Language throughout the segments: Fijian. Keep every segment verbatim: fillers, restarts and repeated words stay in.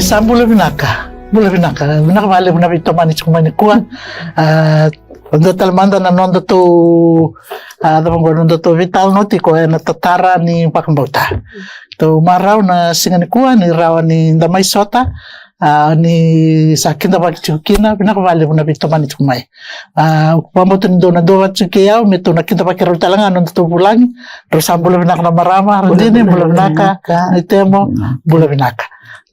Sa bula vinaka, bula vinaka, vinaka vakalevu na veitomani tiko mai nikua. A, dua tale mada na nodatou, a, cava oqo, nodatou veitalanoa tiko ena tatara ni vakabauta. Tou marau na siga nikua ni rawa ni da mai sota, a, ni sa kidavaki tiko kina, vinaka vakalevu na veitomani tiko mai. A, au vakabauta ni dou na duavata tiko kei au me tou na kidavaki rau tale ga na nodatou vulagi. Rau sa bula vinaka na marama, Radini, bula vinaka, na Itemo, bula vinaka.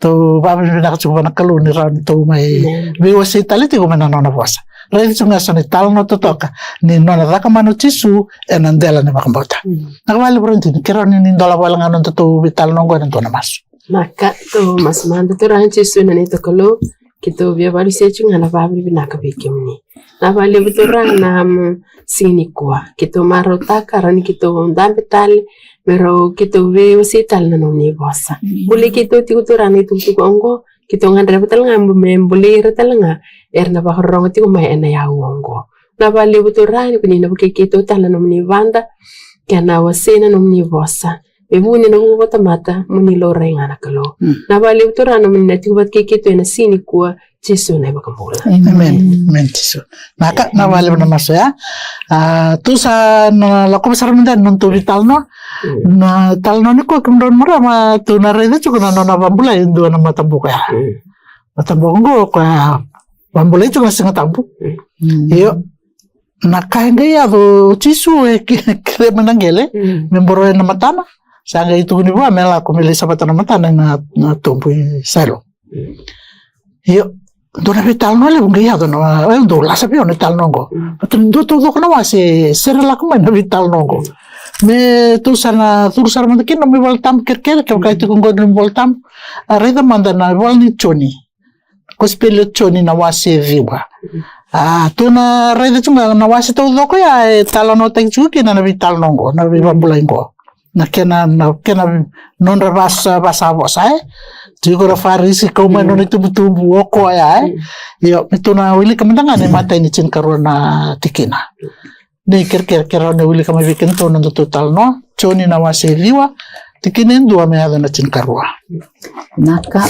Tou vakavinavinaka tiko vua na Kalou ni rawa ni tou mai veiwasei tale tiko mai na nona vosa. Raici tiko ga so na italanoa totoka ni nona cakamana o Jisu ena dela ni vakabauta. Na kavale vuradi ni keirau ni dola vale ga nodatou veitalanoa oqo ena dua na masu. Na ka tou masu mada. Turaga Jisu na neitou Kalou, keitou via vakavinavinaka vei kemuni. Na vakalevu Turaga na siga nikua keitou marautaka rawa ni keitou dabe tale me rau keitou veiwasei tale na nomuni vosa. Buli keitou tiko Turaga na itukutuku oqo, keitou gadreva tale ga me bulei ira tale ga era na vakarorogo tiko mai ena yau oqo. Na vakalevu Turaga ni ko ni na vukei keitou tale na nomuni vada kei na wasei na nomuni vosa. Me vuni na vuku vakatamata mo ni laurai ga na Kalou. Na vakalevu Turaga na nomuni na tiko vata kei keitou ena siga nikua, Jisu na iVakabula. Amen. Amen Jisu. Na ka, na vakalevu na masu ya. A, tou sa na lakova sara mada na nodatou veitalanoa. Na talanoa nikua kemudrau na marama, tou na raica tiko na nona vakabulai e dua na mataboko ya. Mataboko oqo koya vakabulai tiko na Siga Tabu. Io. Na ka e qai yaco o Jisu e kere mai na qele me boroya na matana. Sa qai tukuni vua me lako me lai savata na matana ena tobu i Sailo. Io, dua na veitalanoa levu qai yaco na, e dau lasa vei au na italanoa oqo. Baleta ni dua taucoko na wase e sere lako mai na veitalanoa oqo. Me tou sa na curu sara mada kina na nomu iVolatabu kerekere, kevaka e tiko oqo na nomu iVolatabu. A, raica mada na ivola ni Joni. Kosipeli o Joni na wase e ciwa. A, tou na raica tiko ga na wase taucoko ya e talanoataki tiko kina na veitalanoa oqo, na veivakabulai oqo. Na kena, na kena nodra vasa, vasa vosa, e? Tiko na Farisi kau mai nona itubutubu o koya, e? Io, me tou na wilika mada ga na imatai ni tinikarua na tikina. Ni kerekere, kerekere rawa ni wilika mai vei kedatou na nodatou talanoa. Joni na wase e ciwa, tikina e dua me yaco na tinikarua. Na ka,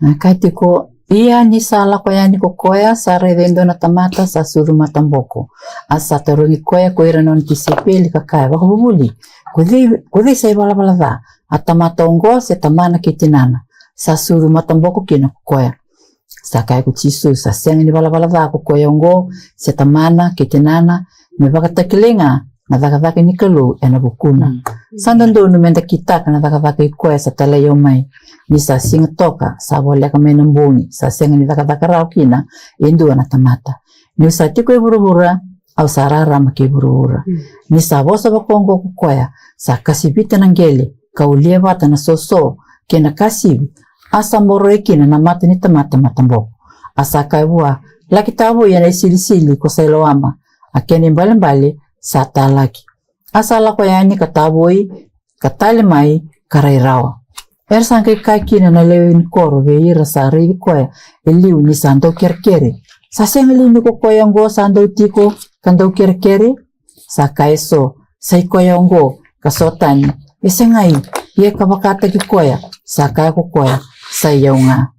na ka tiko, ia ni sa lako yani ko koya, sa raica e dua na tamata sa sucu mataboko. A sa tarogi koya ko ira na nona tisaipeli ka kaya, Vakavuvuli, ko cei, ko cei sa ivalavala ca, a tamata oqo se tamana kei tinana, sa sucu mataboko kina ko koya? Sa kaya ko Jisu, Sa sega ni valavala ca ko koya oqo, se tamana kei tinana, me vakatakilai ga na cakacaka ni Kalou ena vukuna. Sa dodonu meda kitaka na cakacaka i koya sa talai au mai. Ni sa siga toka, sa voleka mai na bogi, sa sega ni cakacaka rawa kina e dua na tamata. Niu sa tiko e vuravura, au sa rarama kei vuravura. Ni sa vosa vakaoqo ko koya, sa kasivita na qele, ka ulia vata na soso kei na kasivi, a sa boroi kina na mata ni tamata mataboko. A sa kaya vua, Laki tavoi ena isilisili ko Sailoama, a kena ibalebale, Sa talaki. A sa lako yani ka tavoi, ka tale mai, ka rai rawa. Era sa qai kaya kina na lewe ni koro vei ira sa raici koya e liu ni sa dau kerekere, Sa sega li ni ko koya oqo sa dau tiko ka dau kerekere? Sa kaya eso, Sa i koya oqo, ka so tani. E segai, ia ka vakataki koya, sa kaya ko koya, Sa i au ga.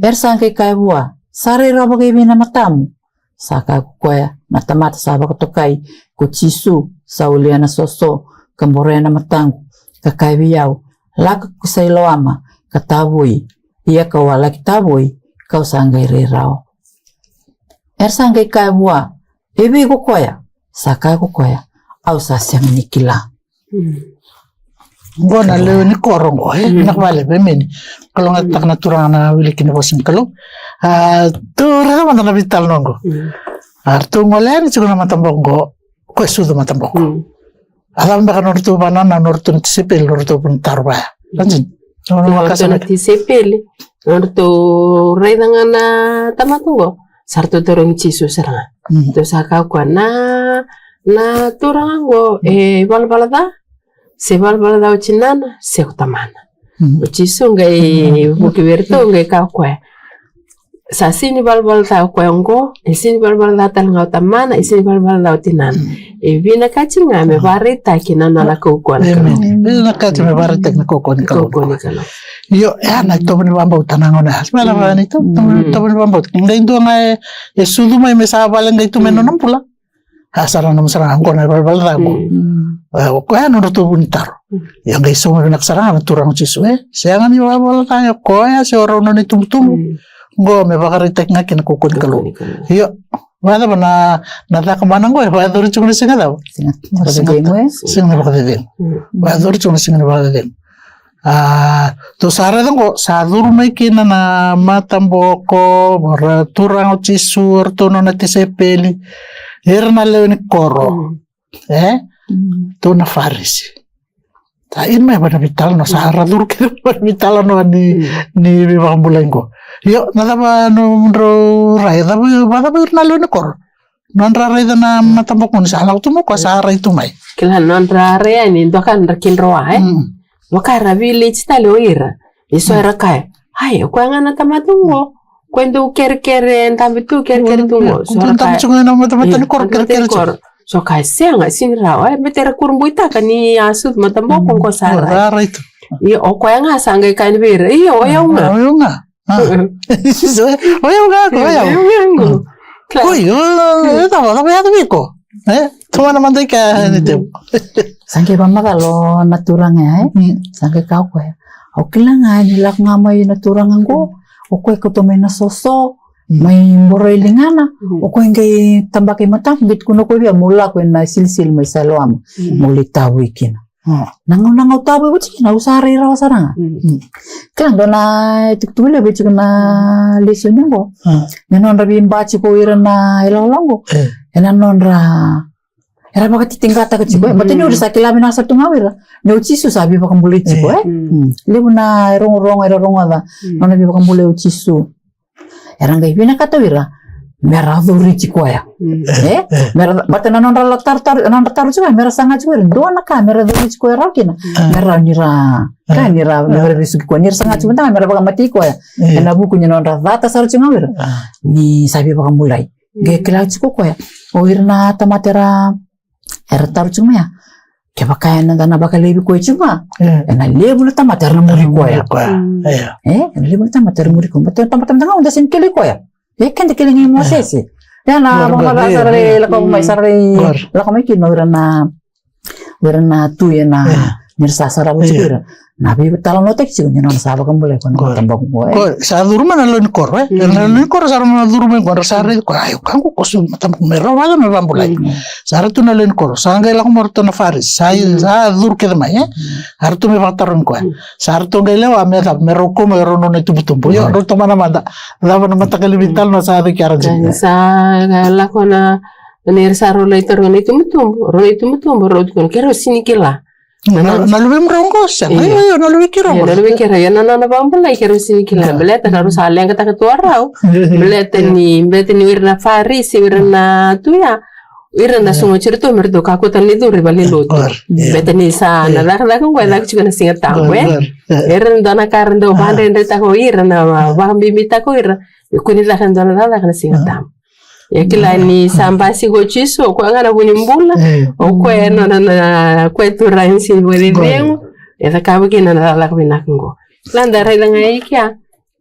Era sa qai kaya vua, Sa rai rawa vakaivei na matamu? Sa kaya ko koya, Na tamata sa vakatokai ko Jisu, sa ulia na soso, ka boroya na mataqu, ka kaya vei au, Lako ki Sailoama ka tavoi. Ia kau a laki tavoi, kau sa qai rai rawa. Era sa qai kaya vua, E vei ko koya? Sa kaya ko koya, Au sa sega ni kila. Oqo na lewe ni koro oqo, e? Vinaka vakalevu, emeni. Kalougata na Turaga na wiliki ni vosa ni Kalou. A, tou raica mada na veitalanoa oqo. A, ratou gole yani tiko na mataboko oqo, koya sucu mataboko. A cava beka nodratou vakanananu nodratou na tisaipeli, nodratou vuna taro vaya? Rajin. Nodratou na tisaipeli, nodratou raica ga na tamata oqo, sa ratou tarogi Jisu sara ga. Ratou sa kaya o koya, Na, na turaga oqo, e valavala ca? Se valavala ca o tinana, se ko tamana? O Jisu qai vuki vei iratou, qai kaya o koya, Sa sini valavala ca o koya oqo, e sini valavala ca tale ga o tamana, e sini valavala ca o tinana. E vinakati ga me vakaraitaki na nona kaukauwa na Kalou. Vinakati me vakaraitaki na kaukauwa ni Kalou. Io, e a na itovo ni vakabauta na gauna ya. Sima na vaka ni itovo ni vakabauta. Qai dua ga e sucu mai me sa vale qai tu mai nona bula. A sara na masara qo na valavala ca qo. O koya nodratou vu ni taro. Ia qai sauma vinaka sara ga na Turaga o Jisu, e sega ni valavala ca, o koya se o rau nona itubutubu. Qo me vakaraitaki ga kina kaukauwa ni Kalou. Io, vakacava na caka mana qo e vakayacori tiko na siga cava? Siga ni vakacecegu. Vakayacori tiko na siga ni vakacecegu. A, tou sa raica qo, sa curu mai kina na mataboko, vara Turaga o Jisu, eratou nona tisaipeli, ira na lewe ni koro. E? Tou na Farisi. Sa ini mai vana vitalanoa, sa ra curu kina vana vitalanoa ni, ni veivakabulai qo. Io, na cava nomudrau rai, cava, vakacava ira na lewe ni koro? Nodra raica na mataboko ni sa lako tu mai o koya sa rai tu mai. Kila nodra rai yani, dua ka nodra kidroa, e? Vaka ra village tale o ira. E so era kaya, ai, o koya ga na tamata qo. Koya dau kerekere, dabe tu, kerekere tu qo. So era kaya, dabe tu qo na matamata ni koro, kerekere tu. So kaya, sega, sini rawa, e, bete ra kurabuitaka ni a sucu mataboko qo sa rai. Io, o koya ga sa qai kaya ni vei ira, io, o yau ga. O yau ga. O yau ga qo, o yau. O yau ga qo. Oi, o, e tava, tava yaco vei iko. E, tomana mada i kea ni teu. Sa qai vakamacala na turaga ya, e? Sa qai kaya o koya, au kila ga ni lako ga mai na turaga qo, o koya kauta mai na soso, mai boro e ligana, o koya qai tabaka i mataqu, qai tukuna o koya vei au meu lako ena silisili mai Siloama, meu lai tavoi kina. Na gauna ga au tavoi oti kina, au sa rai rawa sara ga. Kila dua na itukutuku levu e tiko na lesoni qo. Na nodra veiba tiko o ira na ilakolako qo. Ena nodra, era vakatitiqataka tiko, e. Baleta ni o ira sa kila vinaka sara tu ga o ira ni o Jisu sa veivakabulai tiko, e. Levu na irogorogo era rogoca nona veivakabulai o Jisu. Era qai vinakata o ira mera coriti koya. E? Mera, baleta na nodra la tarotaro, nodra taro tiko, mera saga tiko ira dua na ka mera coriti koya rawa kina. Mera ni ra, ka ni ra, mera vesuki koya, ni ra saga tiko mada ga mera vakamatei koya. Ena vuku ni nodra cata sara tiko ga o ira ni sa veivakabulai. Qai kila tiko koya, o ira na tamata era, era taro tiko mai ya, kevaka eda na vakalaivi koya tiko ga, ena levu na tamata era na muri koya. E, ena levu na tamata era muri koya. Baleta na tamata mada ga o da sega ni kilai koya. E, keda kilai ga i Mosese. Ia na vakamacala sara lai lako mai, sara lai lako mai kina o ira na, o ira na tui ena, ni ra sa sarava tiko ira. Na veitalanoataki tiko ni nona sa vakabulai koya na mataboko qo, e. Ko sa curu mai na lewe ni koro, e. Na lewe ni koro sa ra mai curu mai qo, ra sa raici koya, ai, o koya qo ko sa mataboko, me rawa vata me vakabulai. Sa ra tu na lewe ni koro, sa qai lako mai o ratou na Farisi, sa, sa curu kece mai, e. A ratou mai vakatarogi koya. Sa ratou qai lewa me cava, me rau kau mai o rau nona itubutubu. Io, rau tomana mada. Cava na mataqali veitalanoa sa yaco kea, ra dina? Sa lako na, ni ra sa rau lai taroga na itubutubu, rau na itubutubu, rau tukuna, keirau sini kila. Na, na luvemudrau qo, sega. Io, io, na luve keirau qo. Io, na luve keirau, io, na nona vakabulai keirau sini kila. Baleta na rau sa leqataka tu o rau. Baleta ni, baleta ni o ira na Farisi, o ira na tuya, o ira na sogoti iratou me ratou kakua tale ni curu i valenilotu. Baleta ni sa na cakacaka qo e caka tiko na Siga Tabu, e. Era na dua na ka era dau vakadredretaka o ira, na vakabibitaka o ira, me kua ni caka e dua na cakacaka na Siga Tabu. Ia kila ni sa basika o Jisu, o koya ga na vu ni bula, o koya e nona na, koya e turaga ni sini vakacegu, e cakava kina na cakacaka vinaka qo. Kila da raica ga i kea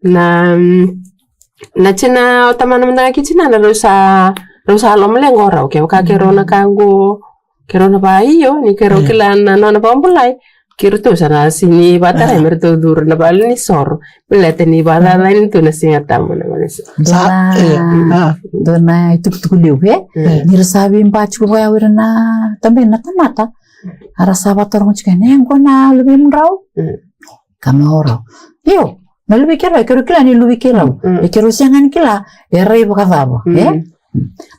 na, na tina, o tamana mada ga kei tinana, rau sa, rau sa lomaleqa o rau, kevaka keirau na ka qo, keirau na vakaio, ni keirau kila na nona vakabulai, keiratou sa na sini vakatarai me ratou curu na valenisoro. Baleta ni vakacacani tu na Siga Tabu na valenisoro. Dua na, dua na itukutuku levu, e? Ni ra sa veiba tiko vaya o ira na, tabena na tamata. A ra sa vakataroga tiko, e, qo na luvemudrau? Kaya mai o rau, io, na luve keirau, e keirau kila ni luve keirau. E keirau sega ni kila e rai vakacava, e?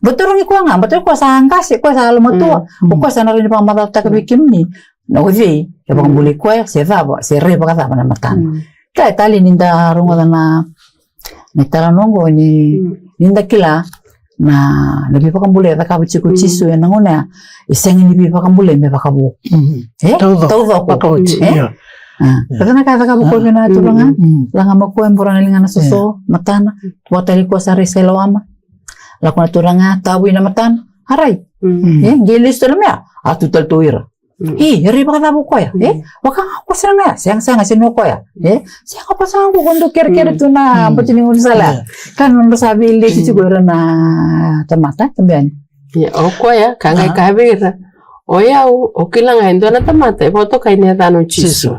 Baleta o rau ni koya ga, baleta o koya sa qase, koya sa yalomatua. O koya sa na rawa ni vakamacalataka vei kemuni na o cei e vakabulai koya, se cava, se rai vakacava na matana. Kila e talei ni da rogoca na, na italanoa qo ni, ni da kila na, na veivakabulai e cakava tiko o Jisu ena gauna ya, e sega ni veivakabulai me vakavo. E? Taucoko. Taucoko. Vakaoti, e? Io. Kata na ka e cakava o koya vei na turaga. Laga mai o koya, bora na ligana soso, matana. Vakatali koya sara i Siloama. Lako na turaga, tavui na matana. Arai. E, qai lesu tale mai. A tu tale tu o ira. E, era i vakacava o koya? E, vaka ga o koya sara ga ya. Sega, sega, sega o koya. E, sega o koya sara ga, o koya dau kerekere tu na bati ni gaunisala. Ka nodra sa veileti tiko ira na tamata, tabe yani. Ia, o koya, ka qai kaya vei ira, o yau, o kila ga e dua na tamata e vakatokai na yacana o Jisu.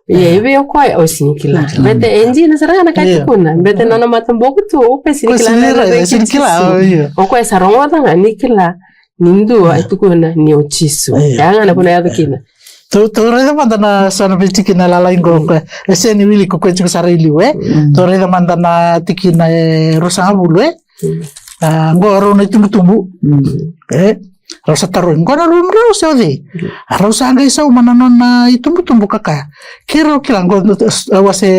Ia, e vei o koya, au sega ni kila. Baleta e dina sara ga na ka e tukuna. Baleta na nona mataboko tu, o koya sega ni kila na reki Jisu. O koya sa rogoca ga ni kila ni dua e tukuna ni o Jisu. Ia ga na vuna e yaco kina. Tou, tou raica mada na so na veitikina lalai qo, e sega ni wili ko koya tiko sara i liu, e. Tou raica mada na tikina e ruasagavulu, e. A, qo rau na itubutubu. E, rau sa tarogi, qo na ruadrau se o cei? A, rau sa qai sauma na nona itubutubu ka kaya, keirau kila, qo, a, wase,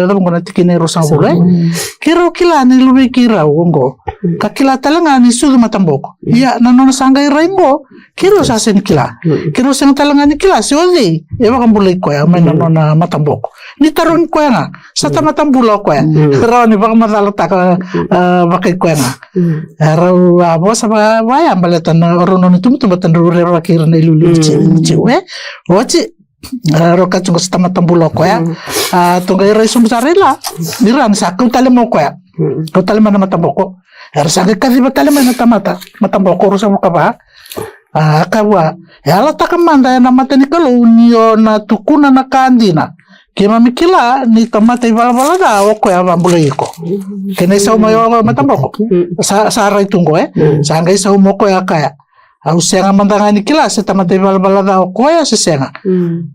cava qo na tikina e ruasagavulu, e? Keirau kila ni luvei keirau qo. Ka kila tale ga ni sucu mataboko. Ia, na nona sa qai rai qo, keirau sa sega ni kila. Keirau sega tale ga ni kila se o cei e vakabulai koya mai na nona mataboko. Ni tarogi koya ga, sa tamata bula o koya. Rawa ni vakamacalataka, a, vakai koya ga. A, rau a vosa va, vaya baleta na o rau nona itubutubu, baleta drau rerevaki ira na iliuliu ni Jiu, ni Jiu, e. Oti, a, rau kaya tiko sa tamata bula o koya. A, tou qai rai sobu sara i la, ni ra ni sa kau tale mai o koya. Kau tale mai na mataboko. Era sa qai kaciva tale mai na tamata, mataboko ruasagavulu ka va. A, kaya vua, yalataka mada ena mata ni Kalou ni o na tukuna na ka dina. Keimami kila ni tamata ivalavala ca o koya a vakabulai iko. Kena isau mai o koya mataboko. Sa, sa rai tu qo, e. Sa qai sauma o koya, a kaya, au sega mada ga ni kila se tamata ivalavala ca o koya se sega.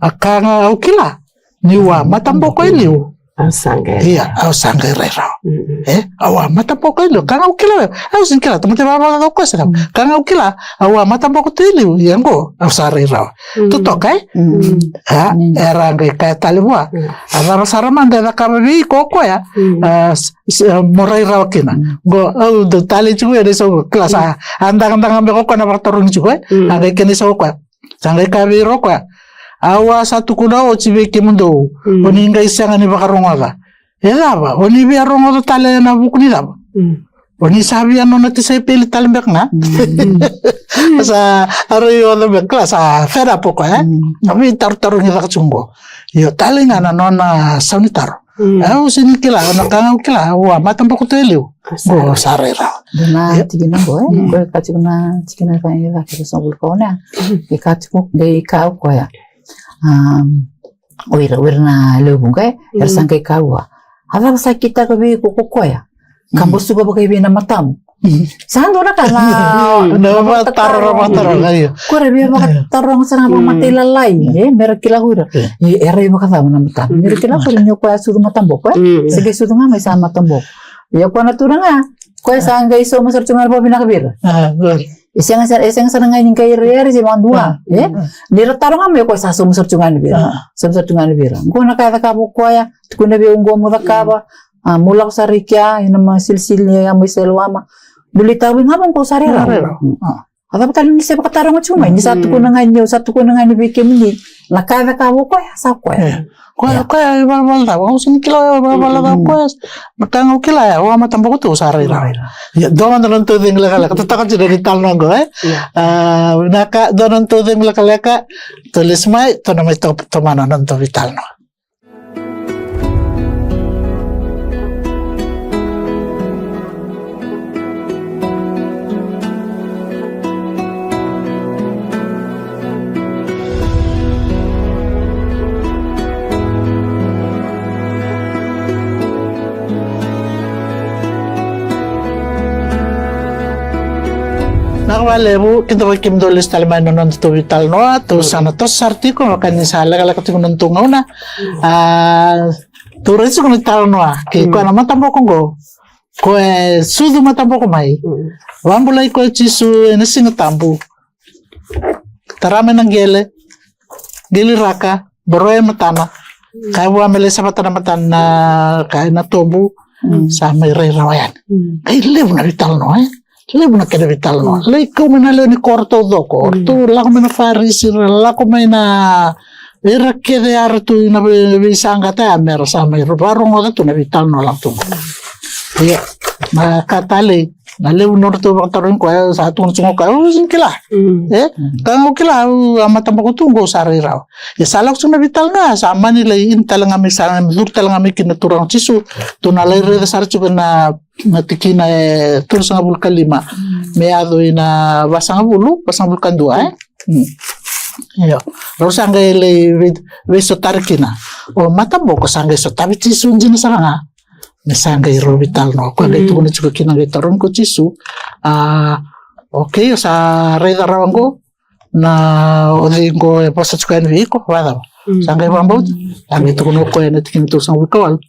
A ka ga au kila, niu a mataboko e liu. Au sa qai, ia, au sa qai rai rawa. E, au a mataboko e liu. Ka ga au kila, au sega ni kila tamata ivalavala ca o koya se sega. Ka ga au kila, au a mataboko tu e liu. Ia qo, au sa rai rawa. Totoka, e? A, era qai kaya tale vua, a cava sara mada e cakava vei iko o koya, a, mo rai rawa kina. Qo, au dau talei tiko ena isau, kila sa, a dagadaga beka o koya na vakatarogi tiko, e? A qai kena isau o koya. Sa qai kaya vei ira o koya, au a sa tukuna oti vei kemudou, o ni qai sega ni vakarogoca. E cava, o ni via rogoca tale ena vuku ni cava? O ni sa via nona tisaipeli tale beka ga? Sa, a rau oca beka, kila sa fed up o koya, e? A veitarotarogi caka tiko qo. Io, tale ga na nona sau ni taro. Au sega ni kila, na ka ga au kila, au a mataboko tu e liu. Qo sa rai rawa. Dua na tikina qo, e? Qo e ka tiko na tikina ka e caka, ruasagavulu ka ono. E ka tiko, qai kaya o koya. O ira, o ira na lewe vuqa, e? Era sa qai kaya vua, a cava sa kitaka vei iko ko koya? Ka basuka vakaivei na matamu? Sa dua na ka na, na vakataro, na vakataro, io. Ko ira via vakataroga sara ga vakamatailalai, e, mera kila ko ira. E, era i vakacava na matamu? Mera kila ko ira ni o koya a sucu mataboko, e? Se qai sucu ga mai sa mataboko. Ia o koya na turaga, o koya sa qai sauma sara tu ga na vakavinaka vei ira. E sega, e sega sara ga ni qai rairai se vakadua, e? Ni ra taroga mai o koya sa sauma sara tu ga vei ira. Sauma sara tu ga vei ira. Qo na ka e cakava o koya, tukuna vei au qo mo cakava. A, mo lako sara i kea, ena masilisili ni yamu i Siloama. Mo lai tavui ga vaqo, sa rai rawa. A cava tale ni se vakataroga tiko mai, ni sa tukuna ga ni, au sa tukuna ga ni vei kemuni. Na ka e cakava o koya, sa koya. Koya, koya e valavala cava, au sega ni kila o koya e valavala cava o koya. Na ka ga au kila ya, au a mataboko tu, au sa rai rawa. Ia, dua mada na nodatou cegu lekaleka, tou toka tiko na veitalanoa qo, e? A, vinaka, dua na nodatou cegu lekaleka, tou lesu mai, tou na mai tomana na nodatou veitalanoa. Vinaka vakalevu, kidavaki kemudou lesu tale mai na nodatou veitalanoa, tou sa na toso sara tiko, vaka ni sa lekaleka tiko na nodatou gauna. A, tou raica tiko na italanoa kei koya na mataboko qo. Koya e sucu mataboko mai. Vakabulai koya o Jisu ena Siga Tabu. Tara mai na qele, qiliraka, boroya e matana. Kaya vua me lai savata na matana, kaya na tobu. Sa mai rai rawa yani. Qai levu na veitalanoa, e? Levu na kena veitalanoa. Lai kau mai na lewe ni koro taucoko. Ratou lako mai na Farisi, ra lako mai na, Ira kece era tu na vei, veisaqa taya me ra sa mai ro-, varogoca tu na veitalanoa lako tu qo. Ia, na ka talei, na levu nodratou vakatarogi koya, sa tukuna tiko o koya, au sega ni kila. Mm. E? Ka ga au kila, au a mataboko tu qo sa rai rawa. Ia sa lako tiko na veitalanoa, sa mani lai ini tale ga mai, sa curu tale ga mai kina na Turaga o Jisu, tou na lai raica sara tiko na, na tikina e tolusagavulu ka lima, me yaco ina vasagavulu, vasagavulu ka dua, e? Mm. Io. Rau sa qai lai vei-, veisotari kina. O mataboko sa qai sotavi Jisu dina sara ga. Me sa qai rau veitalanoa. Koya qai tukuna tiko kina qai tarogi ko Jisu. A, okay, o sa raica rawa qo. Na o cei qo e vosa tiko yani vei iko, vakacava? Mm. Sa qai vakabauta. Sa qai tukuna o koya na tikina tolusagavulu ka walu.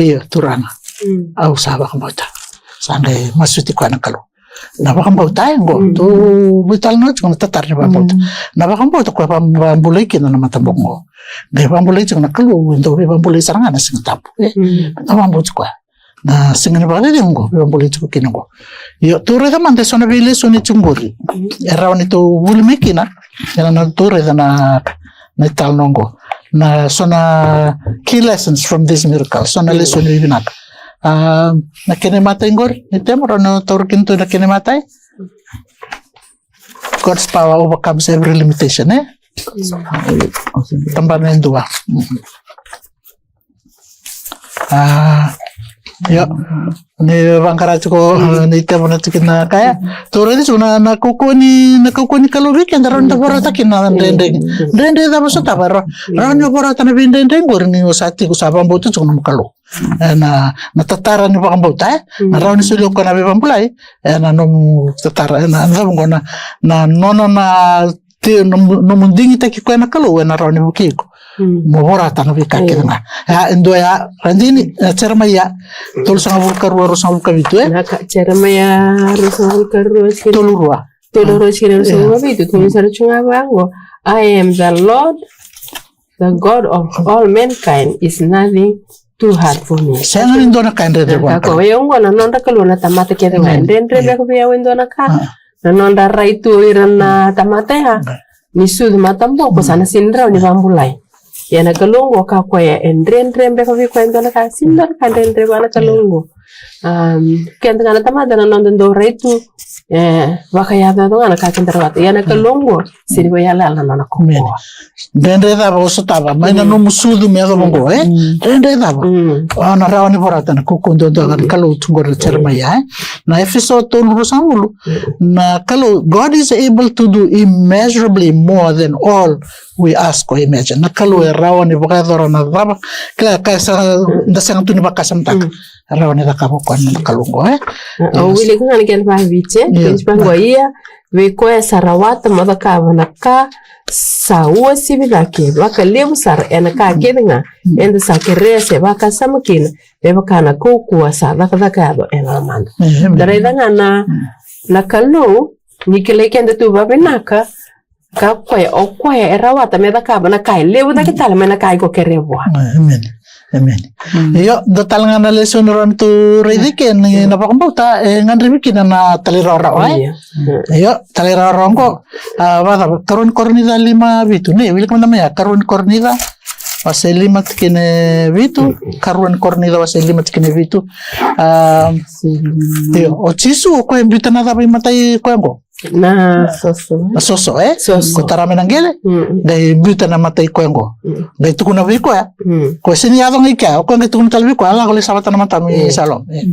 Io, Turaga. Mm. Au sa vakabauta. Sa qai masuti koya na Kalou. Na vakabauta e qo, mm, tou veitalanoa tiko na tatara ni vakabauta. Mm. Na vakabauta koya va-, vakabulai kina na mataboko qo. Qai vakabulai tiko na Kalou, e dau veivakabulai sara ga na Siga Tabu. E? Mm. Na vakabauta koya. Na siga ni vakacecegu qo, veivakabulai tiko kina qo. Io, tou raica mada e so na veilesoni tiko qori. Mm. E rawa ni tou vuli mai kina, ena noda tou raica na, na italanoa qo. Na so na key lessons from this miracle, so na lesoni vinaka. A, na kena imatai qori, ni temo, rawa ni taura kina tu na kena imatai. God's power overcomes every limitation, e? Tabana e dua. A, io. Ni vaqara tiko, ni temo na tiki na kaya. Tou raica tiko na, na kaukauwa ni, na kaukauwa ni Kalou vei keda, rawa ni da vorata kina na dredre. Dredre cava sotava, rawa, rawa ni vorata na veidredre qori ni o sa tiko sa vakabauta tiko na Kalou. E, na, na tatara ni vakabauta, e? Na rawa ni solia o koya na veivakabulai, e, na nomu tatara, e, na, na cava qo na, na nona na, te, nomu, nomu digitaki koya na Kalou, e, na rawa ni vukei iko. Mm. Mo vorata na veika kece ga. Ia, e dua ya, radini, e, Jeremaia, tolusagavulu ka rua, ruasagavulu ka vitu, e? Na ka, Jeremaia, ruasagavulu ka rua, tolu rua. Tolu rua, ruasagavulu ka vitu, tukuni sara tu ga vaqo. I am the Lord, the God of all mankind, is nothing too hard for me. Sega ni dua na ka e dredre vua na Kalou. Ia oqo na nodra Kalou na tamata kece ga. E dredre beka vei au e dua na ka. Na nodra rai tu o ira na tamata ya ni sucu mataboko, sa na sega ni rawa ni vakabulai. Ia na Kalou oqo ka koya e dredre beka vei koya e dua na ka, sega ni dua na ka e dredre vua na Kalou oqo. Am, keda ga na tamata na noda dau rai tu, e, vakayacoyaco ga na ka keda rawata. Ia na Kalou oqo, sega ni vakayalayala na nona kaukauwa. Dredre cava o sotava mai na nomu sucu me yacova oqo, e? Dredre cava? O na rawa ni vorata na kaukauwa duadua ga na Kalou tu qori na Jeremaia, e? Na Efeso tolu ruasagavulu. Na Kalou, God is able to do immeasurably more than all we ask or imagine. Na Kalou e rawa ni vakayacora na cava. Kila ka sa da sega tu ni vakasamataka. E rawa ni cakava o koya na Kalou oqo, e? Au wilika ga na kena vakaviti, e? Io. Kena vaqo, ia, vei koya sa rawata mo cakava na ka sa uasivi cake vakalevu sara ena ka kece ga eda sa kerea se vakasama kina, me vaka na kaukauwa sa cakacaka yaco ena lomada. Da raica ga na, na Kalou ni kilai keda tu vavinaka, ka koya, o koya e rawata me cakava na ka e levu cake tale mai na ka iko kerea vua. Emeni. Emeni. Io, dua tale ga na lesoni rawa ni tou raica kina na vakabauta, e gadrevi kina na talairawarawa, e? Io, talairawarawa oqo. A, vakacava, karua ni Korinica lima vitu, ne, wilika mada mai ya, karua ni Korinica, wase lima tikina e vitu, karua ni Korinica wase lima tikina e vitu. A, io, o Jisu, o koya e biuta na cava i matai koya oqo? Na soso. Na soso, e? Soso. Ko tara mai na qele, qai biuta na matai koya oqo. Qai tukuna vei koya. Ko sega ni yaco ga i kea, o koya qai tukuna tale vei koya, a lako lai savata na matamu i Siloame. E.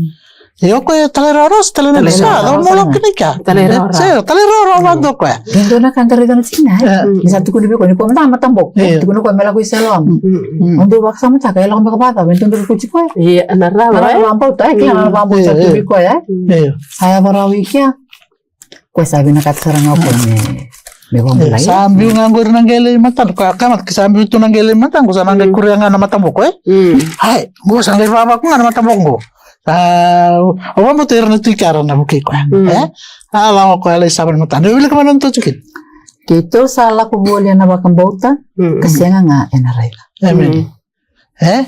Io, o koya e talairawarawa se talairawarawa? Sa, cava mo lako kina i kea? Talairawarawa. Sa, talairawarawa vakadua o koya. E dua na ka da raica na tikina, e? Ni sa tukuni vei koya, ni koya mada mataboko. Tukuna koya me lako i Siloame. O dau vakasamataka, e lako beka vakacava, e dua beka ko tiko, e? Io, na rawa, e? Na vakabauta, e? Kila na vakabauta tu vei koya, e? Io. Sa yaco rawa i kea. Koya sa vinakata sara ga o koya me, me vakabulai. Sa biu ga qori na qele i matadra. Koya ka mata, sa biu tu na qele i matadra, qo sa na qai kuria ga na mataboko, e? Ai, qo sa qai vavaku ga na mataboko qo. Sa, au vakabauta ira na tui kea ra na vukei koya, e? A lako koya lai sava na matadra. Wilika mai na noda tou tiko kina. Keitou sa lako voli ena vakabauta, ka sega ga ena raica. Emeni. E?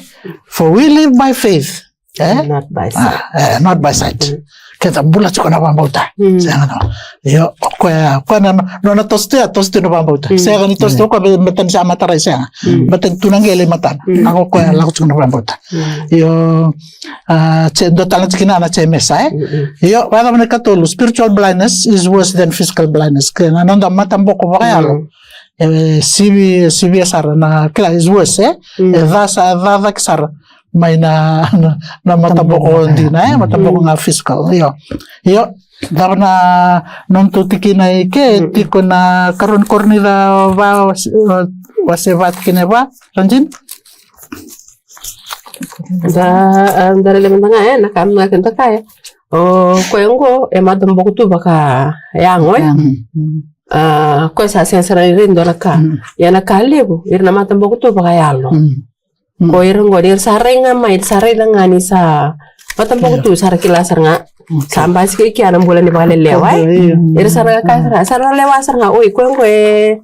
For we live by faith. E? Not by sight. A, e, not by sight. keda bula tiko na vakabauta. Mm. Sega na. Io, o koya, o koya na, na, nona toso tu ya, toso tu na vakabauta. Mm. Sega ni toso tu o koya, me, me tani sa matarai, sega. Mm. Me tani tu na qele i matana. Mm. A o koya lako tiko na vakabauta. Mm. Io, a, se, dua tale na tikina na Jemesa, e? Mm, mm. Io, vakacava na ikatolu, spiritual blindness is worse than physical blindness. Ke na noda mataboko vakayalo. Mm. E, sivi, sivia sara na, kila, is worse, e? Mm. E ca sa, ca cake sara mai na, na, na mataboko dina, e? Mataboko ga physical, io. Io, cava na nomutou tikina i ke, mm, tiko na karua ni Korinica va, wase, wase va tikina e va, Ranjini? Da, a, da raica mada ga, e, na ka, na ka da kaya. O koya oqo e mataboko tu vakayago, e? Mm. A, koya sa sega sara ni rai dua na ka. Mm. Ia na ka levu, ira na mataboko tu vakayalo. Mm. Mm. Ko ira oqo, ira sa rai ga mai, ira sa raica ga ni sa mataboko tu, sa ra kila sara ga. Okay. Sa basika i kea na bula ni vakalelewa, e? Io. Ira sa ra kaya sara, sa ra lewa sara ga, oi, koya oqo e,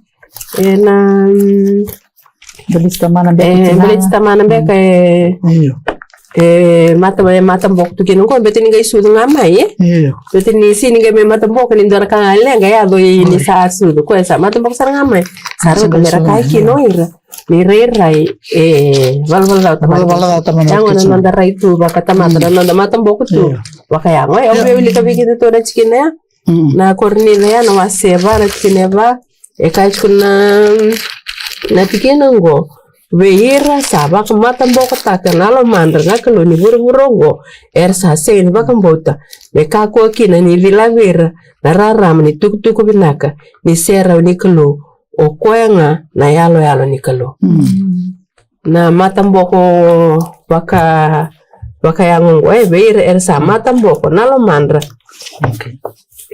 e na, mm, baleti tamana beka, e, baleti tamana beka, e. Io. E mata, e mataboko tu kina oqo, beti ni qai sucu ga mai, e? Io. Beti ni sega ni qai mai mataboko ni dua na ka ga leqa e yaco i ni sa sucu. Koya sa mataboko sara ga mai. Sa rauta me ra kaya kina o ira ni rairai, e, valavala ca o tamata. Valavala ca o tamata. Yago na noda rai tu vakatamata, na noda mataboko tu vakayago. E, au via wilika vei keda tu na tikina ya. Mm. Na Korinica ya na wase va na tikina e va. E kaya tiko na, na tikina oqo. Vei ira sa vakamatabokotaka na lomadra na kalou ni vuravura oqo, era sa sega ni vakabauta, me kakua kina ni cilavi ira na rarama ni tukutuku vinaka ni serau ni Kalou, o koya ga na yaloyalo ni Kalou. Mm. Na mataboko vaka, vakayago oqo, e, vei ira era sa mataboko na lomadra. Okay.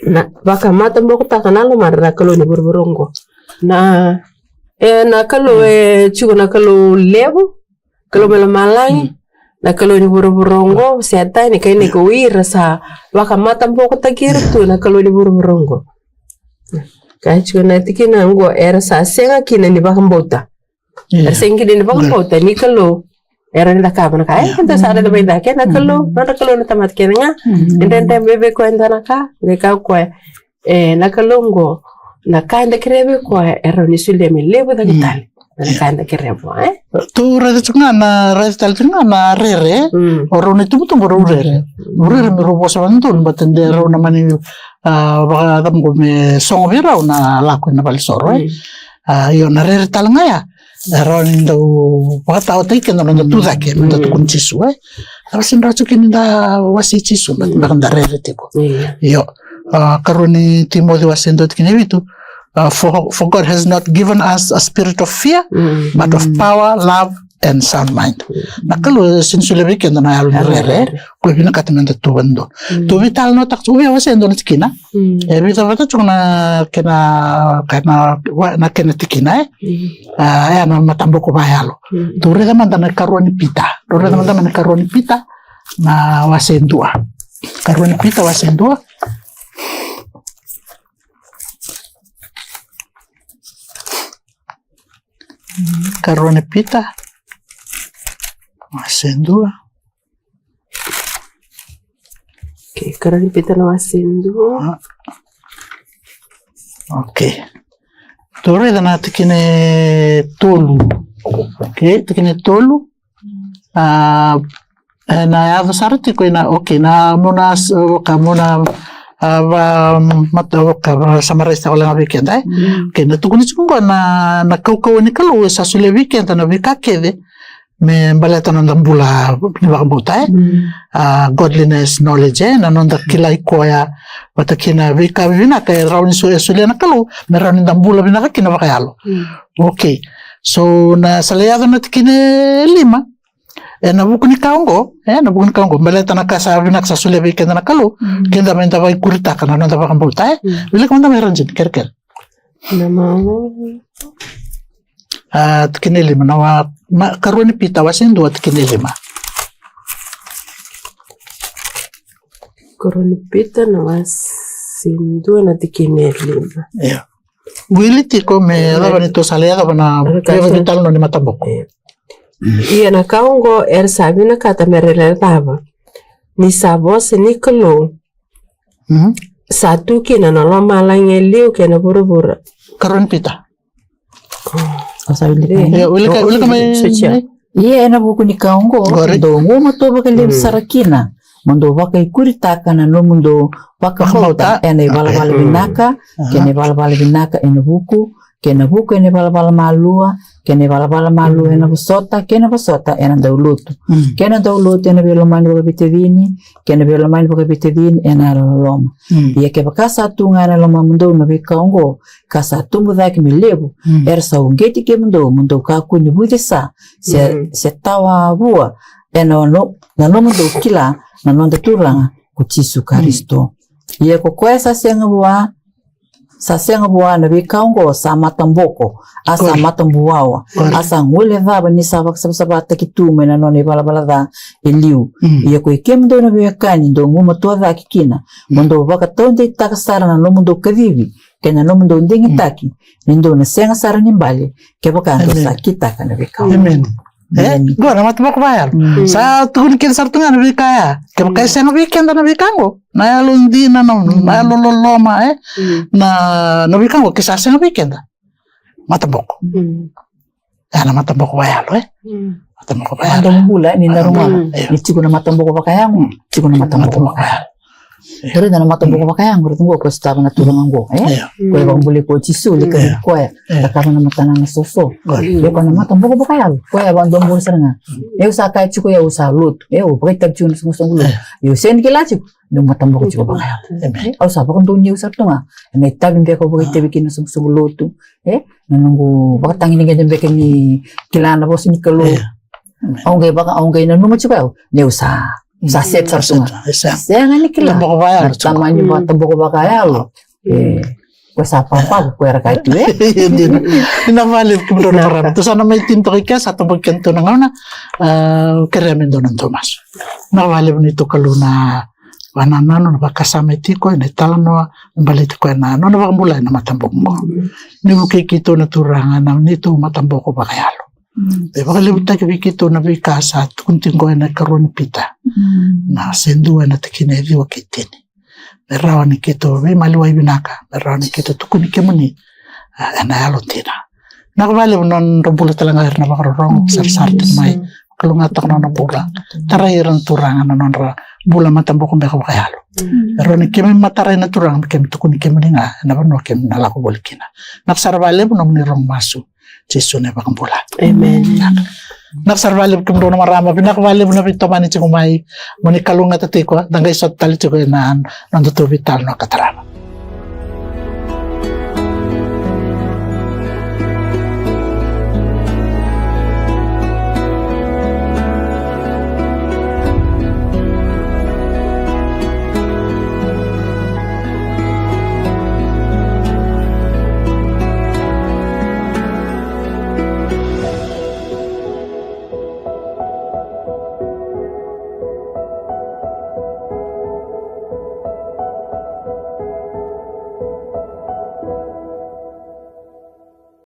Na vakamatabokotaka na lomadra na kalou ni vuravura oqo. Na, e, na kalou, e, tiko na kalou levu, kalou mai lomalagi, na kalou ni vuravura oqo, Setani, kei na iko ira sa vakamatabokotaki ira tu na kalou ni vuravura oqo. Ka tiko na tikina oqo, era sa sega kina ni vakabauta. Io. Era sega kina ni vakabauta ni Kalou. Era ni cakava na ka, e, io, keda sa raica mai cake, na Kalou, nodra Kalou na tamata kece ga. Mm. E dredre me vei koya e dua na ka, qai kaya o koya, e, na Kalou oqo, na ka eda kerea vei koya, e rawa ni solia me levu cake tale na ka eda kerea vua, e? Tou raica tiko ga na, raica tale tiko ga na rere, mm, o rau na itubutubu rau rere. Mm. Rau rere me rau vosa vakadodonu, baleta de rau na mani, a, vakacava oqo me sogo vei rau na lako ina valesoro, e? Mm. A, io, na rere tale ga ya. E rawa ni dau vakataotaki keda na noda tu cake, me da tukuni Jisu, e. Cava sega ni rawa tiko ni da wasei Jisu, baleta beka da rere tiko. Io. Io. A, karua ni Timoci wase dua tikina e vitu. A, for, for God has not given us a spirit of fear, but of power, love, and sound mind. Mm. Na Kalou e sega ni solia vei keda na yalo ni rere. Ko vinakata me da tu vakadodonu. Mm. Tou veitalanoataka tiko, au via wasea e dua na tikina. Mm. E vica vata tiko na kena, kena, wa-, na kena tikina, e? Mm. A, e na mataboko vakayalo. Mm. Tou raica mada na karua ni Pita. Tou raica mada na karua ni Pita, na wase dua. Karua ni Pita wase dua. Karua ni Pita, wase dua. Okay, karua ni Pita na wase dua. A. Okay. Tou raica na tikina e tolu. Okay, tikina e tolu. A, e, na yaco sara tiko ina, okay, na mo na s-, ka mo na, a, va, mata, ka va summarize taka wale ga vei keda, e? Mm. Okay, na tukuni tiko oqo na, na kaukauwa ni Kalou e sa solia vei keda na veika kece me baleta na noda bula ni vakabauta, e? Mm. A, godliness, knowledge, e? Na noda kilai koya, vata kei na veika vinaka e rawa ni so-, e solia na Kalou me rawa ni da bula vinaka kina vakayalo. Mm. Okay. So, na sa lai yaco na tikina e lima. E na vuku ni ka oqo, e na vuku ni ka oqo, baleta na ka sa vinaka sa solia vei keda na Kalou, mm, keda me da vaikuritaka na noda vakabauta, e? Mm. Wilika mada mai Ranjini, kerekere. Na ma-, a, tikina e lima, na wa-, ma-, karua ni Pita, wase dua, tikina e lima. Karua ni Pita, na wase dua, na tikina e lima. Io. Wili tiko me, e, cava ni tou sa lai yacova na, e, ka veitalanoa ni mataboko. E. Ia na ka oqo era sa vinakata me ra lai cava? Ni sa vosa ni Kalou, Mhm. Sa tu kina na lomalagi e liu kei na vuravura. Karua ni Pita. O sa wilika. Io, wilika, wilika mai. Ia ena vuku ni ka oqo, dou gumatua vakalevu sara kina, mo dou vakaikuritaka na nomudou vakabauta ena ivalavala vinaka, kei na ivalavala vinaka ena vuku, kei na vuku ena ivalavala malua, kei na ivalavala malua ena vosota, kei na vosota ena daulotu, kei na daulotu ena veilomani vakaveitacini, kei na veilomani vakaveitacini ena yalololoma. Ia kevaka sa tu ga ena lomamudou na veika oqo, ka sa tubu cake me levu, era sa uqeti kemudou mo dou kakua ni vucesa se, se tawa vua ena no, na nomudou kila na noda Turaga ko Jisu Karisito. Ia ko koya sa sega vua, sa sega vua na veika oqo sa mataboko, a sa matabuwawa, a sa guilecava ni sa vakasavasavataki tu mai na nona ivalavala ca e liu. Ia ko i kemudou na veiwekani, dou gumatua cake kina mo dou vakataudeitaka sara na nomudou kacivi kei na nomudou digitaki, ni dou na sega sara ni bale kevaka dou sa kitaka na veika oqo. E, qo na mataboko vakayalo. Sa tukuni kina sara tu ga na veika ya. Kevaka e sega vei keda na veika qo, na yalo dina, na, na yalo loloma, e, na, na veika qo ke sa sega vei keda, mataboko. E na mataboko vakayalo, e. Mataboko vakayalo. Mataboko bula, e, ni na rogoca ni tiko na mataboko vakayago, tiko na mataboko vakayalo. Raica na mataboko vakayago, raica qo ko sotava na turaga qo, e? Ko e vakabulai ko Jisu, lika vei koya, cakava na matana na soso. Ia ko na mataboko vakayalo, koya e vakadua bula sara ga. Au sa kaya tiko, au sa lotu, au vakaitavi tiko na soqosoqo lotu. Au sega ni kila tiko ni mataboko tiko vakayalo. Au sa vakadonui au sara tu ga ena itavi beka au vakaitavi kina na soqosoqo lotu, e? Na noqu vakatagedegede beka ni kila na vosa ni Kalou. Au qai vaka, au qai nanuma tiko au ni au sa, sa set sara tu ga. Sega ni kila. Na tamani mataboko vakayalo, e, ko sa papako ko era kaya tu, e. Vinaka vakalevu kemudrau na marama. Tou sa na mai tini toka i ke, sa toboki keda tu na gauna. Au kerea me dua na dua masu. Vinaka vakalevu neitou Kalou na vakanananu, na vakasama e tiko ena italanoa me baleti koya na nona vakabulai na mataboko qo. Ni vukei keitou na Turaga na neitou mataboko vakayalo. Me vakalevutaki vei keitou na veika sa tukuni tiko ena ikarua ni Pita, na se dua ena tikina e ciwa kei tini. Me rawa ni keitou veimaliwai vinaka, me rawa ni keitou tukuni kemuni, a, ena yalo dina. Vinaka vakalevu na nodra bula tale ga era na vakarorogo, sarasara tiko mai. Kalougata na nodra bula. Tarai ira na Turaga na nodra bula mataboko beka vakayalo. Me rawa ni keimami matarai na Turaga me keimami tukuni kemuni ga ena vanua keimami na lako voli kina. Vinaka sara vakalevu nomuni rogo masu. Jisu na iVakabula. Emeni. Vinaka sara vakalevu kemudrau na marama, vinaka vakalevu na veitomani tiko mai. Mo ni kalougata tiko, da qai sota tale tiko ena nodatou veitalanoa ka tarava.